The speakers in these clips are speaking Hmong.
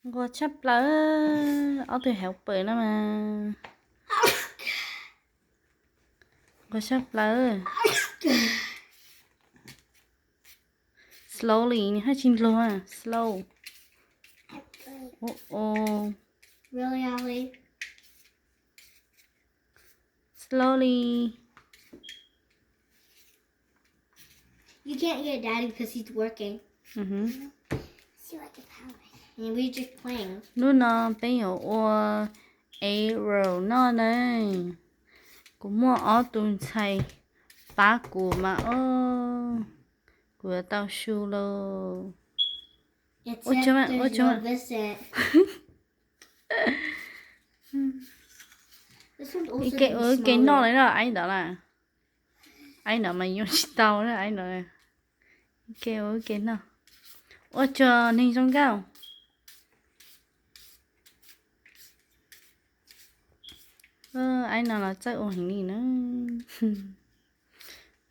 Nquag tshaj plaws, ob tug helper no mas. Nquag tshaj plaws. Slowly, nws haj tsis nquag, slow. Oh, oh. Really, Ollie? Slowly. You can't get Daddy because he's working. Mhm. See what the power is. And we just playing. Hnub no peb yuav ua arrow noj na. Kuv muaj ob tug ntxhais pab kuv mas os, kuv yuav tau su lauj. Ua tsaug, ua tsaug. Ib ke ua ib ke noj li na, aib ntawd na. Aib no mas yuav tsis tau na, aib no. Ib ke ua ib ke noj. Ua tsaug neeg zoo nkauj. Aib no los txawj ua heev li na.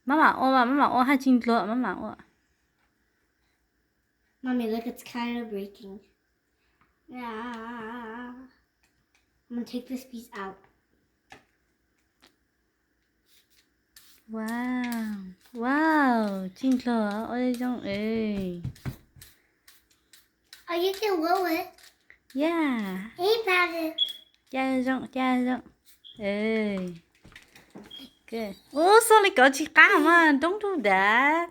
Maj mam ua mas, maj mam ua, haj tsis nquag, maj mam ua. Mommy, look, it's kind of breaking. Yeah. I'm gonna take this piece out. Wow, wow, tsis nquag, ua zoo es. Are you can roll it? Yeah. He found it. Ca zoo, ca zoo. Ub, xoj li kov tsis qab mas, don't do that.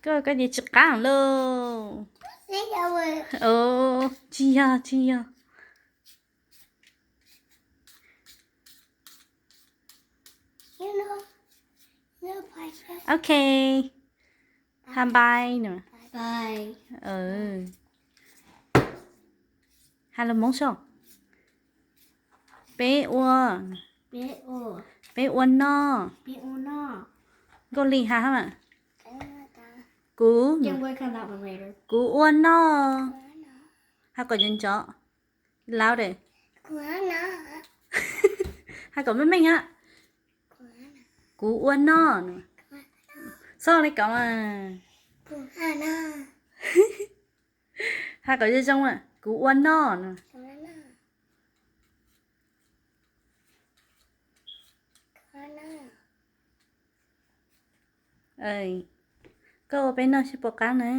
Koj, koj ces tsis qab lauj. Tsis yog, tsis yog. Ok. Ha npai no. Ha lus Hmoob soj. Peb ua. Peb ua noj. Nkauj Lig ha mas. Kuv, kuv ua noj. Ha kom ntxov ntxov. Louder. Ha kom meej meej ha. Kuv ua noj. Xoj li kov mas. Ha kom zoo zoo, kuv ua noj. Koj ua peb noj seb puas qab na.